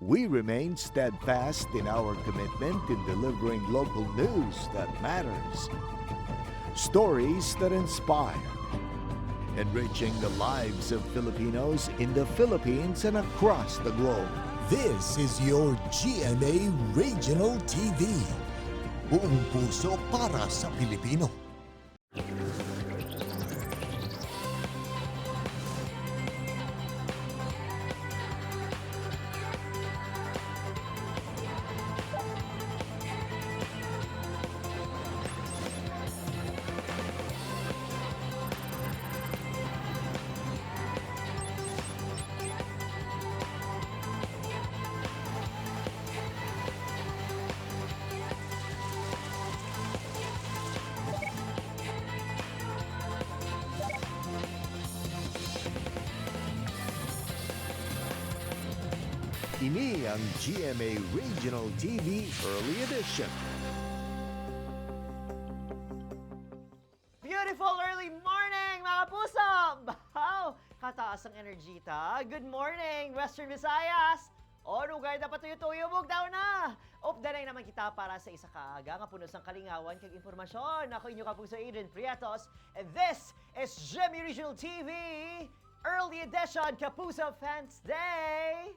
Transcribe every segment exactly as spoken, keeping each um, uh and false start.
We remain steadfast in our commitment in delivering local news that matters, stories that inspire, enriching the lives of Filipinos in the Philippines and across the globe. This is your G M A Regional T V. Buong puso para sa Pilipino. Ini ang G M A Regional T V Early Edition. Beautiful early morning, mga puso! Wow! Kataas ang energy ta. Good morning, Western Visayas! O, dugay na patuyo-tuyo, bugtaw na! Updanay naman kita para sa isa ka aga nga puno sang kalingawan kag impormasyon. Ako inyo kapuso, Adrian Prietos, and this is Jimmy Regional T V Early Edition Kapuso Fans Day!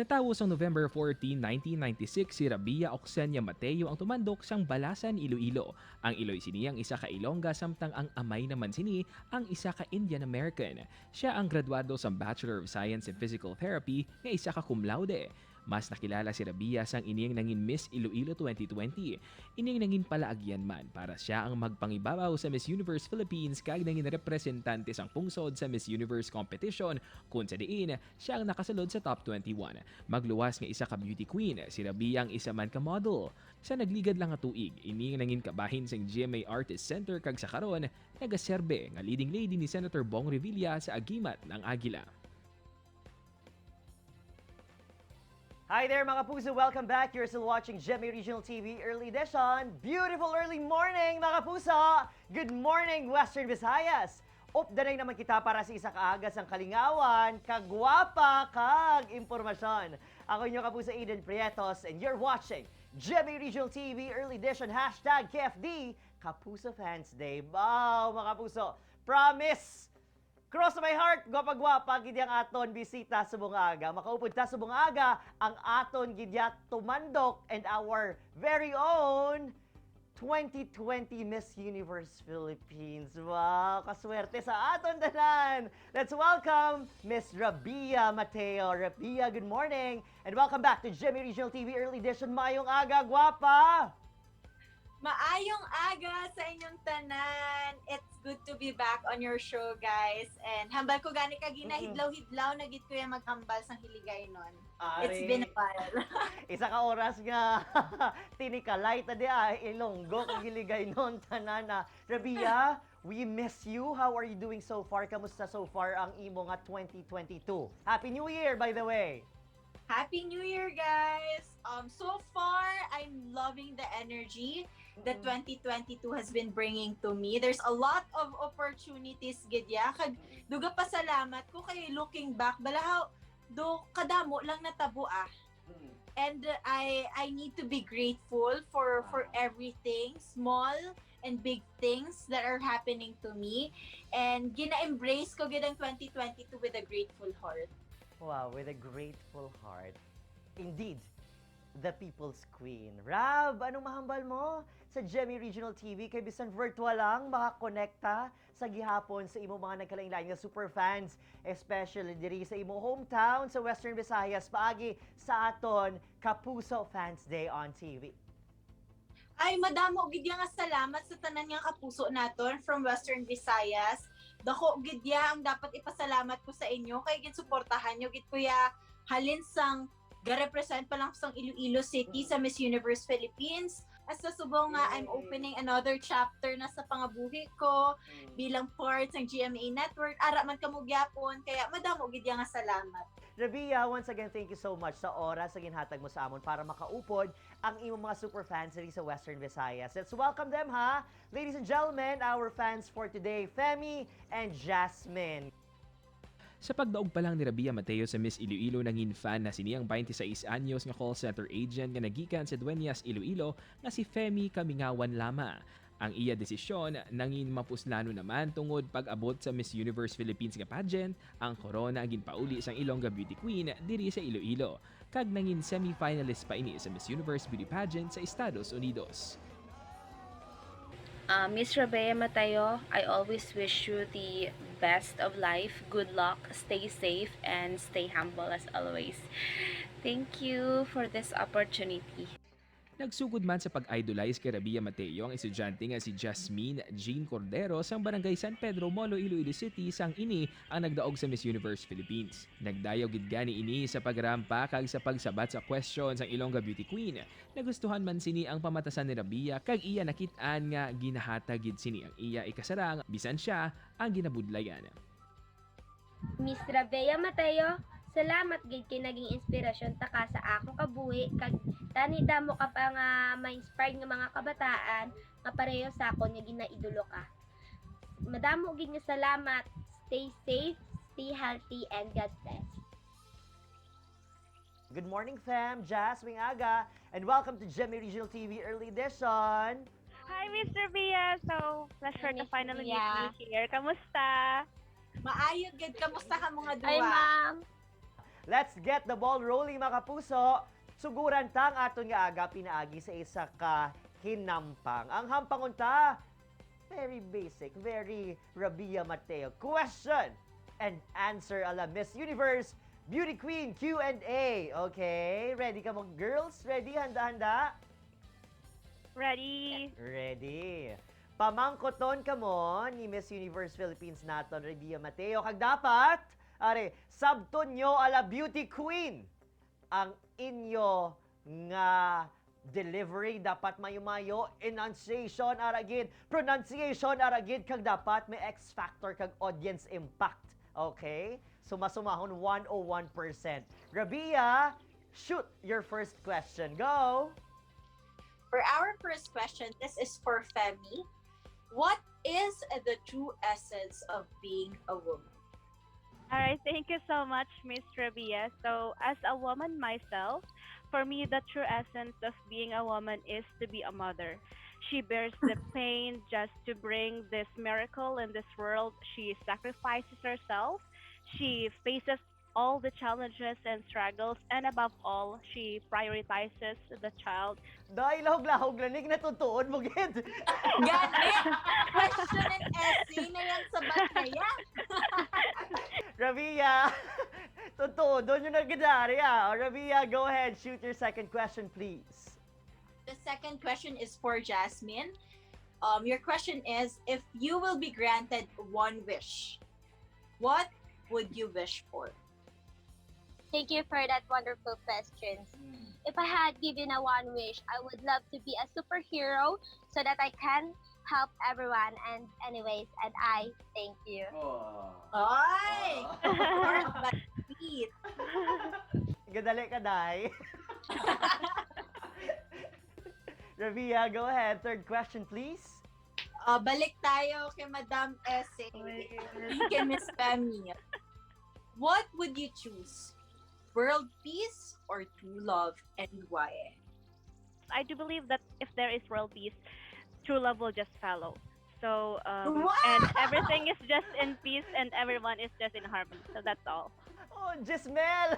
Natawo sang November fourteen, nineteen ninety-six, si Rabia Oxenia Mateo ang tumandok sang Balasan, Iloilo. Ang iloy sini ang isa ka Ilongga, samtang ang amay naman sini ang isa ka Indian American. Siya ang graduado sang Bachelor of Science in Physical Therapy nga isa ka cum laude. Mas nakilala si Rabia sang ining nangin Miss Iloilo twenty twenty. Ining nangin palaagyan man para siya ang magpangibabaw sa Miss Universe Philippines kag nangin representante sang pungsod sa Miss Universe competition, kun sa diin siya ang nakasulod sa top twenty-one. Magluwas nga isa ka beauty queen, si Rabia ang isa man ka model. Sa nagligad lang nga tuig, ini nga nangin kabahin sang G M A Artist Center kag sa karon, nagaserbe nga leading lady ni Senator Bong Revilla sa Agimat ng Agila. Hi there, mga puso! Welcome back. You're still watching G M A Regional T V Early Edition. Beautiful early morning, mga puso! Good morning, Western Visayas! Updanay naman kita para sa isa ka aga sang kalingawan, kagwapa, kag impormasyon. Ako inyo kapuso, Eden Prietos, and you're watching G M A Regional T V Early Edition, hashtag K F D, Kapuso Fans Day. Wow, mga puso! Promise! Cross my heart, gwapa-gwapa gid ang aton bisita subong nga aga. Makaupod ta subong nga aga ang aton gid ya tumandok and our very own twenty twenty Miss Universe Philippines. Wow, kaswerte sa aton tanan. Let's welcome Miss Rabia Mateo. Rabia, good morning and welcome back to G M A Regional T V Early Edition. Mayong aga, gwapa! Maayong aga sa inyong tanan. It's good to be back on your show, guys. And hambal ko gani kag Mm-mm. ginahidlaw-hidlaw na gid ko ya maghambal sang Hiligaynon. It's Ari. been a while. Isa ka oras nga tinikalay ta di ay Ilonggo kag Hiligaynon tanan na. Rabia, we miss you. How are you doing so far? Kamusta so far ang imo nga twenty twenty-two? Happy New Year, by the way. Happy New Year, guys! Um, so far, I'm loving the energy that Mm. twenty twenty-two has been bringing to me. There's a lot of opportunities, gid ya. Kag duga pasalamat ko kay looking back, balahaw, do kadamo lang natabo, ah. Mm. And, uh, I I need to be grateful for for Ah. everything, small and big things that are happening to me. And gina-embrace ko gid ang twenty twenty-two with a grateful heart. Wow, with a grateful heart. Indeed, the People's Queen. Rab, anong mahambal mo sa G M A Regional T V? Kay bisan virtual lang, makakonekta sa gihapon sa imo mga nagkalain-lain nga superfans, especially diri sa imo hometown sa Western Visayas, paagi sa aton Kapuso Fans Day on T V. Ay, madamo gid ya nga salamat sa tanan nga kapuso naton from Western Visayas. Dako gid ya ang dapat ipasalamat ko sa inyo kay ginsuportahan nyo gid ko ya halin sang ga-represent pa lang sang Iloilo City sa Miss Universe Philippines. Hasta subong nga I'm Yay. opening another chapter na sa pangabuhi ko Mm. bilang part sang G M A Network. Ara man kamo gyapon, kaya madamo gid ya nga salamat. Rabia, once again, thank you so much sa oras sa ginhatag mo sa amon para makaupod ang imong mga super fans diri sa Western Visayas. Let's welcome them, ha? Ladies and gentlemen, our fans for today, Femi and Jasmine. Sa pagdaog pa lang ni Rabia Mateo sa Miss Iloilo, nangin fan na sini ang twenty-six anyos nga call center agent nga nagikan sa Dueñas, Iloilo, nga si Femi Kamingawan Lama. Ang iya desisyon nangin mapuslanon naman tungod pag-abot sa Miss Universe Philippines nga pageant, ang korona ang ginpauli sang Ilongga Beauty Queen diri sa Iloilo, kag nangin semifinalist pa ini sa Miss Universe Beauty Pageant sa Estados Unidos. Uh, Miss Rabea Mateo, I always wish you the best of life. Good luck, stay safe, and stay humble as always. Thank you for this opportunity. Nagsugod man sa pag-idolize kay Rabia Mateo ang estudyante nga si Jasmine Jean Cordero sang Barangay San Pedro, Molo, Iloilo City, sang ini ang nagdaog sa Miss Universe Philippines. Nagdayaw gid gani ini sa pagrampa kag sa pagsabat sa question sang Ilongga Beauty Queen. Nagustuhan man sini ang pamatasan ni Rabia kag iya nakit-an nga ginahatag gid sini ang iya ikasarang bisan sia ang ginabudlayan. Miss Rabea Mateo, salamat gid kay naging inspirasyon ta ka sa akong kabuhi kag tani damo ka pa nga ma-inspired nga mga kabataan nga pareho sa akon nga ginaidolo ka. Madamo gid nga salamat. Stay safe, stay healthy, and God bless. Good morning, fam. Jazz, maayong aga, and welcome to Gem Regional T V Early Edition. Hi, Miss Rabia. So, pleasure to finally meet you here. Kamusta? Maayo gid. Kamusta ka mga Hi, duwa? ma'am. Let's get the ball rolling, mga kapuso. Suguran ta ang aton nga aga pinaagi sa isa ka hinampang. Ang hampang unta, very basic, very Rabia Mateo. Question and answer ala Miss Universe Beauty Queen Q and A. Okay, ready kamo, girls? Ready? Handa-handa? Ready? Ready. Pamangkoton kamo ni Miss Universe Philippines naton, Rabia Mateo. Kag dapat, are, sabton nyo ala Beauty Queen ang inyo nga delivery. Dapat mayo-mayo, enunciation, ara gid, pronunciation, ara gid, kag dapat may X factor kag audience impact. Okay? Suma-sumahon, one oh one percent. Rabia, shoot your first question. Go! For our first question, this is for Femi. What is the true essence of being a woman? All right, thank you so much, Miss Rabia. So, as a woman myself, for me, the true essence of being a woman is to be a mother. She bears the pain just to bring this miracle in this world. She sacrifices herself. She faces all the challenges and struggles, and above all, she prioritizes the child. Day, lahog-lahog lang, nig natutuon mo gid. Gani, question and essay na yan sa bat na yan. Rabia, tutuon nyo na gid ari, ah. Rabia, go ahead, shoot your second question, please. The second question is for Jasmine. Um, your question is, if you will be granted one wish, what would you wish for? Thank you for that wonderful question. If I had given a one wish, I would love to be a superhero so that I can help everyone. And anyways, and I thank you. Ay! Short but sweet. Gadali ka, Day. Rabia, go ahead. Third question, please. Uh, balik tayo kay Madam Essay. Kay Miss Femi. What would you choose? World peace or true love, and why? I do believe that if there is world peace, true love will just follow. So, um, Wow! And everything is just in peace and everyone is just in harmony. So that's all. Oh, Jismel!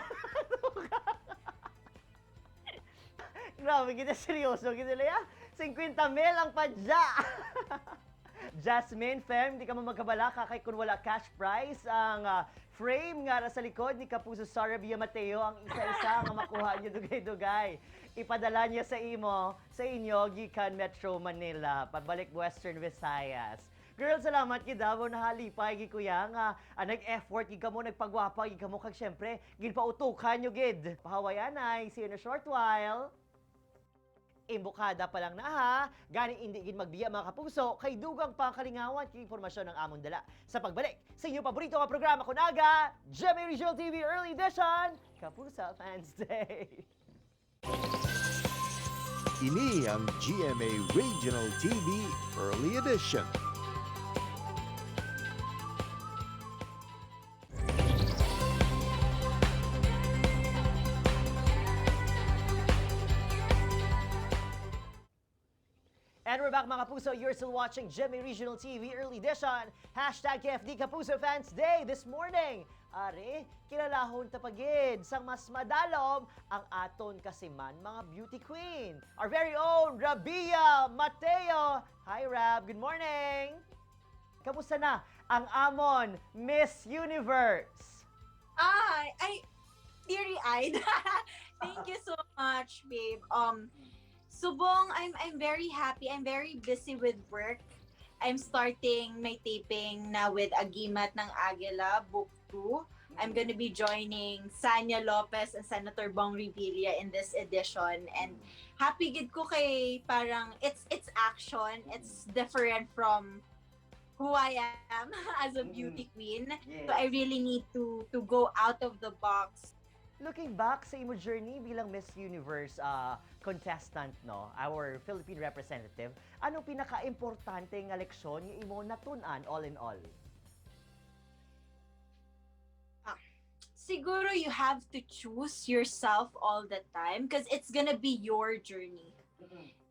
Grabe, kita seryoso, kita nila, ya. Fifty mil ang padya! Jasmine, Fem, di ka mo magkabalaka kay kung wala cash prize ang ah, frame nga ara sa likod ni Kapuso Sarah Via Mateo ang isa-isa nga makuha niyo dugay-dugay. Ipadala niya sa imo, sa inyo, gikan Metro Manila, pabalik Western Visayas. Girl, salamat gid, ha, mo nahalipay gid, kuya, nga ah, nag-effort gid kamo, nagpagwapa gid kamo, kag syempre, ginpautukan nyo gid. Pahawayanay, see you in a short while. Imbukada pa lang na, ha? Gani, indi gid magbiya, mga kapuso, kay dugang pa ang kalingawan kay impormasyon ang amon dala. Sa pagbalik sa inyo paborito nga programa, kun aga, G M A Regional T V Early Edition, Kapuso Fans Day. Ini ang G M A Regional T V Early Edition. And we're back, mga kapuso. You're still watching G M A Regional T V Early Edition. Hashtag K F D Kapuso Fans Day this morning. Are, kilalahon ta pa gid sang mas madalom ang aton kasiman mga beauty queen. Our very own Rabia Mateo. Hi, Rab. Good morning. Kamusta na ang amon Miss Universe? Ay, ay, teary-eyed. Thank you so much, babe. Um, subong, I'm I'm very happy. I'm very busy with work. I'm starting my taping na with Agimat ng Agila, book two. I'm gonna be joining Sanya Lopez and Senator Bong Revilla in this edition. And happy gid ko kay parang it's it's action. It's different from who I am as a Mm. beauty queen. Yes. So I really need to to go out of the box. Looking back sa imo journey bilang Miss Universe ah, contestant, no, our Philippine representative, anong pinaka-importante nga leksyon nga imo natun-an all in all? Siguro you have to choose yourself all the time because it's gonna be your journey.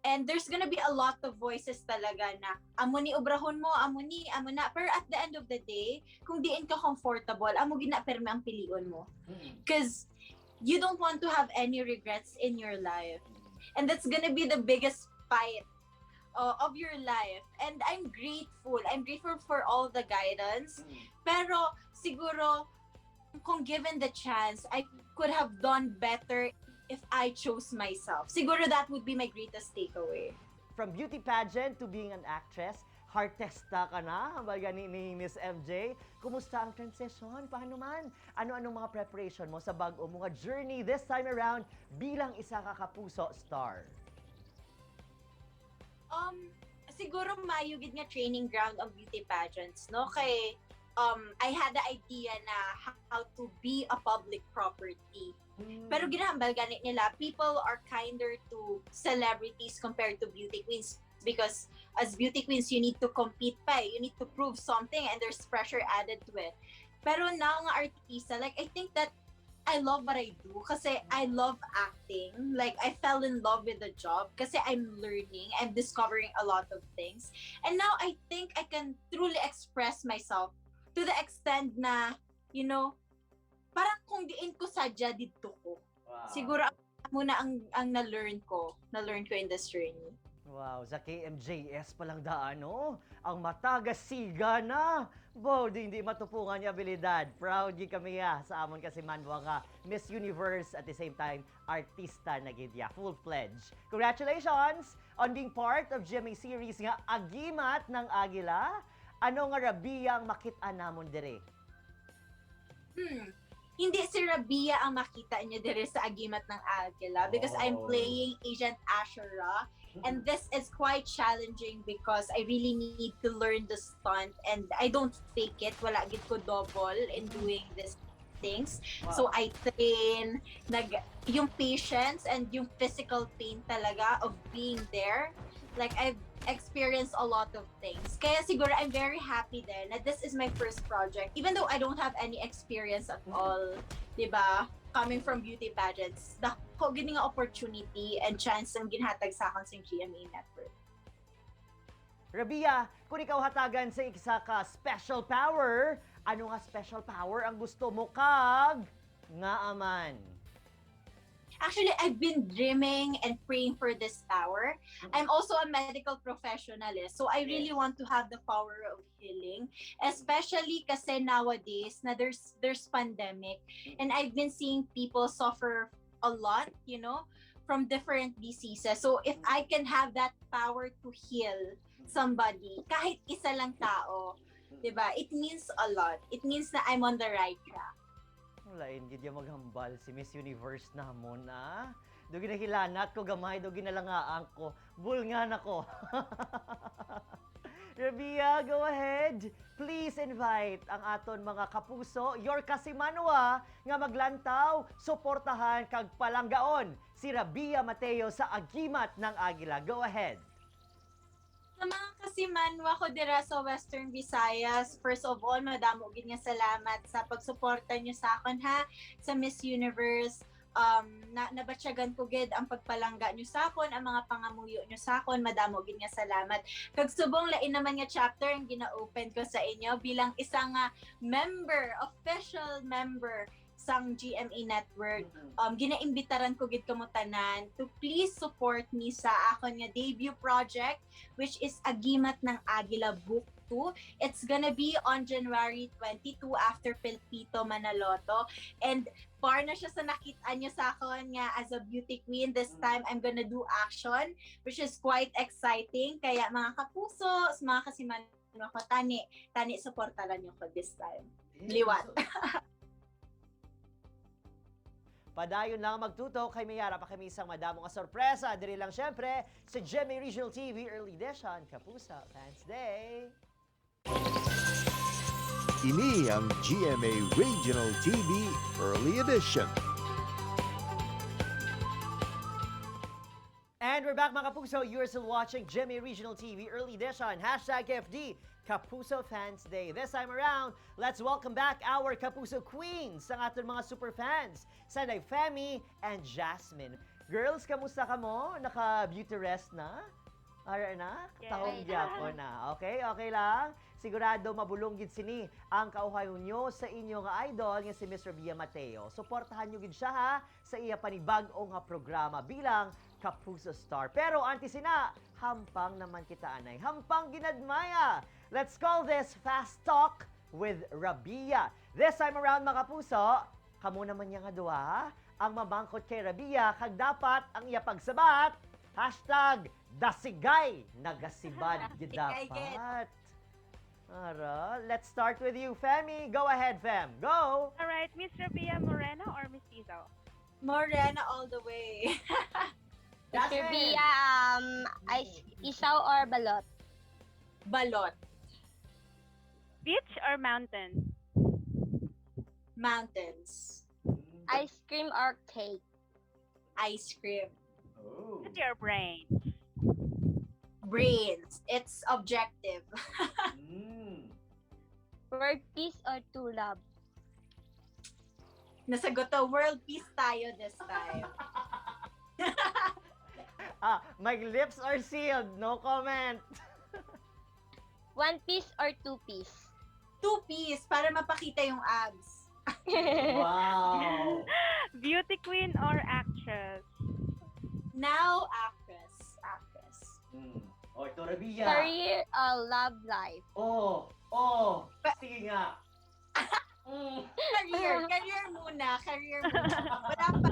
And there's gonna be a lot of voices talaga na amo ni obrahon mo, amo ni, amo na. Pero at the end of the day, kung diin ka comfortable, amo gid na permi ang pilion mo. Because you don't want to have any regrets in your life. And that's gonna be the biggest fight uh, of your life. And I'm grateful. I'm grateful for all the guidance. Pero siguro, kung given the chance, I could have done better if I chose myself. Siguro that would be my greatest takeaway. From beauty pageant to being an actress, artista ka na, hambal gani ni Miss M J. Kumusta ang transition? Paano man? Ano-anong mga preparation mo sa bag-o mo nga journey this time around bilang isa ka kapuso star? Um, siguro maayo gid nga training ground ang beauty pageants, no? Kay um, I had the idea na how to be a public property. Pero ginahambal gani nila, people are kinder to celebrities compared to beauty queens because as beauty queens, you need to compete pa, eh. You need to prove something and there's pressure added to it. Pero now nga artista, like, I think that I love what I do kasi I love acting. Like, I fell in love with the job kasi I'm learning, I'm discovering a lot of things. And now I think I can truly express myself to the extent na, you know, parang kung diin ko sadya didto ko. Siguro ang muna ang ang na-learn ko, na-learn ko in this journey. Wow, sa K M J S pa lang daan, no? Ang mata gasiga na! Bo, di, hindi matupungan niya abilidad. Proud gid kami ya sa amon kasi manwa nga Miss Universe at the same time, artista na gid ya. Full-fledged. Congratulations on being part of G M A series nga Agimat ng Agila. Ano nga Rabia ang makit-an namon diri? Hmm. Hindi si Rabia ang makita niyo diri sa Agimat ng Agila because I'm Oh. playing Agent Ashura. And this is quite challenging because I really need to learn the stunt and I don't fake it. Wala gid ko double in doing these things. Wow. So I train, nag yung patience and yung physical pain talaga of being there. Like I've experienced a lot of things. Kaya siguro I'm very happy din na this is my first project. Even though I don't have any experience at Mm. all, 'di ba? Coming from beauty pageants, dako gid nga opportunity and chance ang ginhatag sa akon sa G M A Network. Rabia, kung ikaw hatagan sa isa ka special power, ano nga special power ang gusto mo kag ngaa man? Actually, I've been dreaming and praying for this power. I'm also a medical professional, eh, so I really Yes. want to have the power of healing, especially kasi nowadays na there's there's pandemic, and I've been seeing people suffer a lot, you know, from different diseases. So if I can have that power to heal somebody, kahit isa lang tao, 'di ba? It means a lot. It means na I'm on the right track. Lain gid ya maghambal si Miss Universe namon, ah. Do ginahilanat ko gamay, do ginalangaan ko. Bulngan ako. Rabia, go ahead. Please invite ang aton mga kapuso, your kasimanwa, nga maglantaw, suportahan, kag palanggaon si Rabia Mateo sa Agimat ng Agila. Go ahead. Sa mga kasimanwa ko dira sa Western Visayas, first of all, madamo gid nga salamat sa pagsuporta niyo sa akon, ha, sa Miss Universe. Um, na, nabatyagan ko gid ang pagpalangga niyo sa akon, ang mga pangamuyo niyo sa akon, madamo gid nga salamat. Kag subong lain naman nga chapter ang gina-open ko sa inyo bilang isa nga member, official member sang G M A Network. Mm-hmm. Um, ginaimbitaran ko gid kamo tanan to please support me sa akon nga debut project, which is Agimat ng Agila Book two. It's gonna be on January twenty-two after Pilpito Manaloto. And par na siya sa nakit-an niyo sa akon nga as a beauty queen. This Mm. time, I'm gonna do action, which is quite exciting. Kaya mga kapuso, sa mga kasimanwa ko, tani, tani, suportaran niyo ko this time. Liwat. Padayon lang magtutok kay may ara pa kami sang madamo nga sorpresa. Diri lang, syempre, sa G M A Regional T V Early Edition, Kapuso Fans Day. Ini ang G M A Regional T V Early Edition. And we're back, mga kapuso. You're still watching G M A Regional T V Early Edition. Hashtag K F D, Kapuso Fans Day. This time around, let's welcome back our Kapuso Queens, ang aton mga super fans, Sanay, Femi, and Jasmine. Girls, kamusta kamo? Naka-beauty rest na? Ara na? Yes. Tahom gyapon na. Okay, okay lang. Sigurado mabulong gid sini ang kauhayon nyo sa inyo nga idol nga si Miss Rabia Mateo. Suportahan nyo gid siya, ha, sa iya panibag-o nga programa bilang Kapuso Star. Pero antes sina, hampang naman kita anay. Hampang ginagmaya. Let's call this Fast Talk with Rabia. This time around, mga kapuso, kamo naman niya nga duha ang mamangkot kay Rabia, kag dapat ang iya pagsabat, hashtag dasigay, nagasibad gid dapat. Ara, let's start with you, Femi. Go ahead, Fem. Go! All right, Miss Rabia, morena or mestizo? Morena all the way. Miss Jasmine. Rabia, um, ice, isaw or balot? Balot. Beach or mountain? Mountains. Mm. Ice cream or cake? Ice cream. Oh. Use your brains. Brains. It's objective. Mm. World peace or two love? Nasagot to, world peace tayo this time. Ah, my lips are sealed. No comment. One piece or two piece? Two piece, para mapakita yung abs. Wow. Beauty queen or actress? Now, actress. Actress. Hmm. O, ito, Rabia. Career or love life? Oh, oh. Pa- Sige nga. Mm. Career. Career muna. Career muna. Wala pa.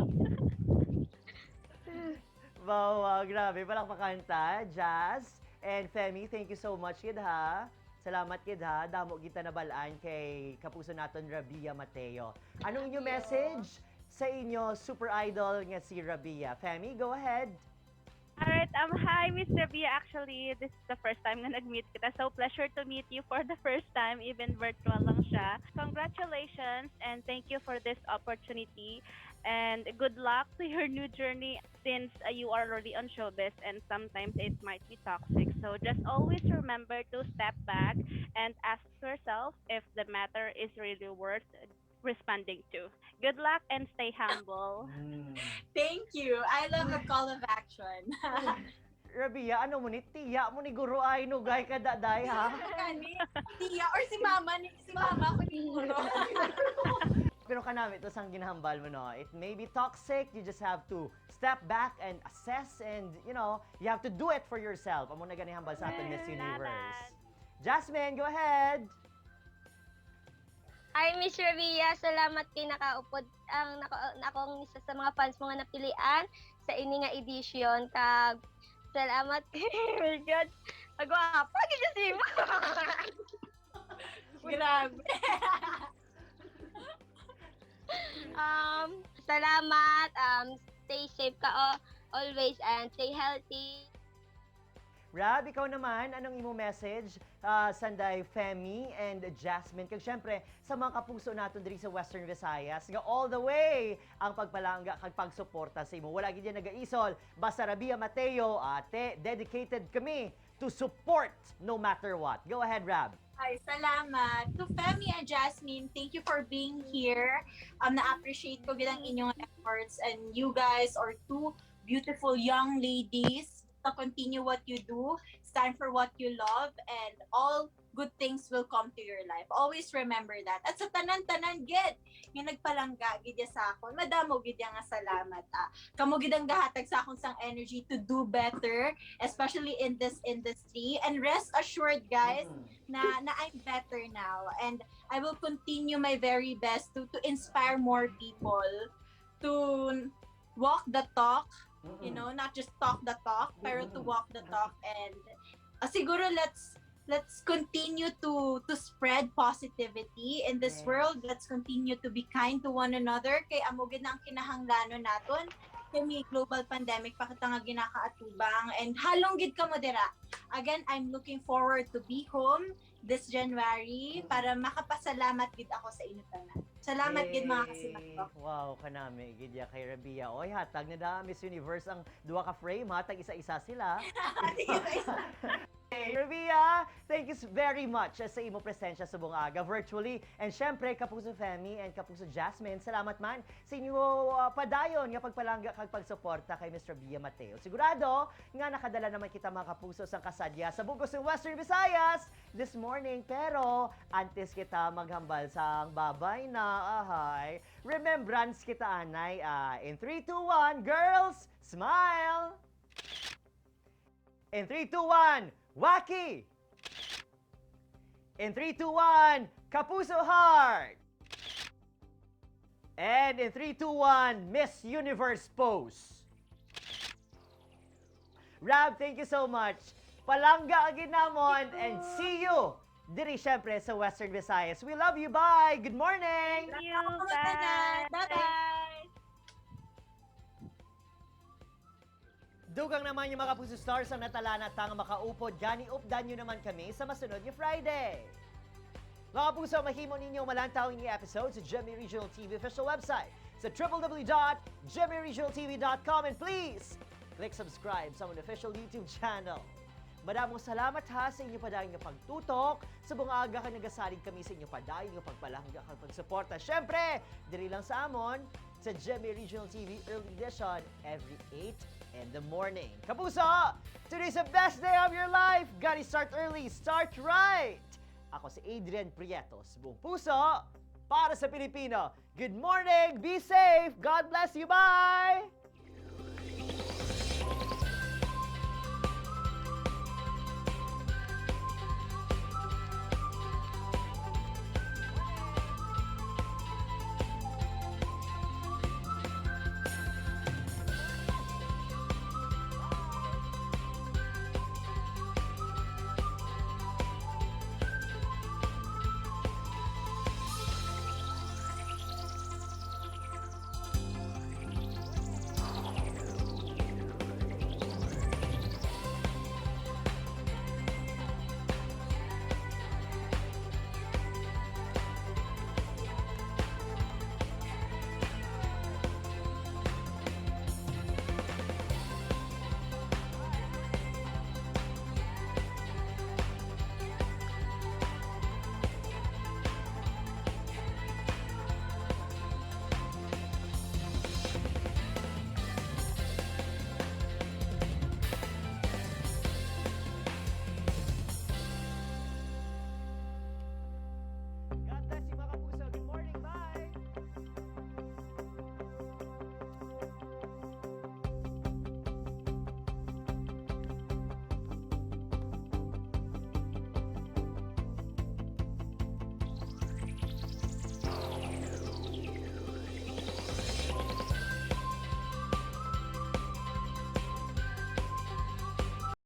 Wow, wow, grabe. Palakpakan ta, Jazz. And Femi, thank you so much gid, ha. Salamat gid, ha. Damo kita nabal-an kay kapuso naton, Rabia Mateo. Anong inyong message sa inyo super idol nga si Rabia? Femi, go ahead. Alright, um, hi, Miss Rabia. Actually, this is the first time nga nag-meet kita. So, pleasure to meet you for the first time, even virtual lang siya. Congratulations and thank you for this opportunity. And good luck to your new journey since, uh, you are already on showbiz and sometimes it might be toxic. So, just always remember to step back and ask yourself if the matter is really worth responding to. Good luck and stay humble. Mm. Thank you. I love a call of action. Rabia, ano mo ni? Tiya mo ni guro ay, nugay ka, daday, ha? Gani, tiya or si mama ni, si mama ko ni guro. Pero kanami to sang ginahambal mo, no? It may be toxic, you just have to step back and assess and, you know, you have to do it for yourself. Amo na gani hambal sa aton Miss Yes. Universe. Salamat. Jasmine, go ahead. Hi, Miss Rabia. Salamat kay nakaupod ang nako-, na akong isa sa mga fans mo nga napilian sa ini nga edition. Kag salamat kay, my God, magwapa gid si mo. Grabe. Um, salamat, um, stay safe ka, oh, always, and stay healthy. Rab, ikaw naman, anong imo message, ah, sanday Femi and Jasmine? Kag syempre, sa mga kapuso naton diri sa Western Visayas, nga all the way ang pagpalangga kag pagsuporta sa imo. Wala gid yan nagaisol. Basta Rabia Mateo, ate, dedicated kami to support no matter what. Go ahead, Rab. Ay, salamat. To Femi and Jasmine, thank you for being here. Um, na-appreciate ko gid ang inyong efforts, and you guys are two beautiful young ladies. To continue what you do, stand for what you love, and all good things will come to your life. Always remember that. At sa tanan-tanan gid nga nagpalangga gid ya sa akon, madamo gid ya nga salamat, ah. Kamo gid ang gahatag sa akon sang energy to do better, especially in this industry. And rest assured, guys, Mm. na, na I'm better now. And I will continue my very best to, to inspire more people to walk the talk, you Mm-mm. know, not just talk the talk, pero to Mm-mm. walk the talk. And, ah, siguro let's, let's continue to, to spread positivity in this Yes. world. Let's continue to be kind to one another. Kay amo gid na ang kinahanglanon naton. Kay may global pandemic pa kita nga ginakaatubang. And halong gid kamo dira. Again, I'm looking forward to be home this January Mm. para makapasalamat gid ako sa inyo tanan. Salamat gid, mga Yay! Kasimantok. Wow, kanami gid ya kay Rabia. Oy, hatag na da Miss Universe ang duha ka frame, ha? Tag-isa-isa sila. Tag-isa-isa. Hey, Rabia, thank you s-, very much, eh, sa imo presensya subong aga virtually. And syempre, Kapuso Femi and Kapuso Jasmine, salamat man sa inyo, ah, padayon nga pagpalangga kag pagsuporta kay Miss Rabia Mateo. Sigurado nga nakadala naman kita, mga kapuso, sang kasadya sa bug-os nga Western Visayas this morning. Pero antes kita maghambal sang babay na, ahay, remembrance kita anay, ah. In three, two, one, girls, smile! In three, two, one, Wacky! In three, two, one, Kapuso Heart! And in three, two, one, Miss Universe pose. Rab, thank you so much. Palangga gid namon and see you diri, syempre, sa Western Visayas. We love you. Bye. Good morning. Thank you. Bye. Bye-bye. Dugang naman yung mga Kapuso Stars ang natala na ta nga makaupod, gani updan nyo naman kami sa masunod nga Friday. Mga Kapuso, mahimo ninyo malantaw ini episode sa G M A Regional T V official website sa triple W dot G M A regional T V dot com, and please click subscribe sa among official YouTube channel. Madamong salamat ha sa inyo padayon nga pagtutok. Subong aga kay nagasalig kami sa inyo padayon nga pagpalangga kag pagsuporta. Syempre, diri lang sa amon, sa G M A Regional T V Early Edition every eight in the morning. Kapuso, today's the best day of your life. Gani start early, start right. Ako si Adrian Prieto, sa buong puso, para sa Pilipino. Good morning, be safe, God bless you, bye!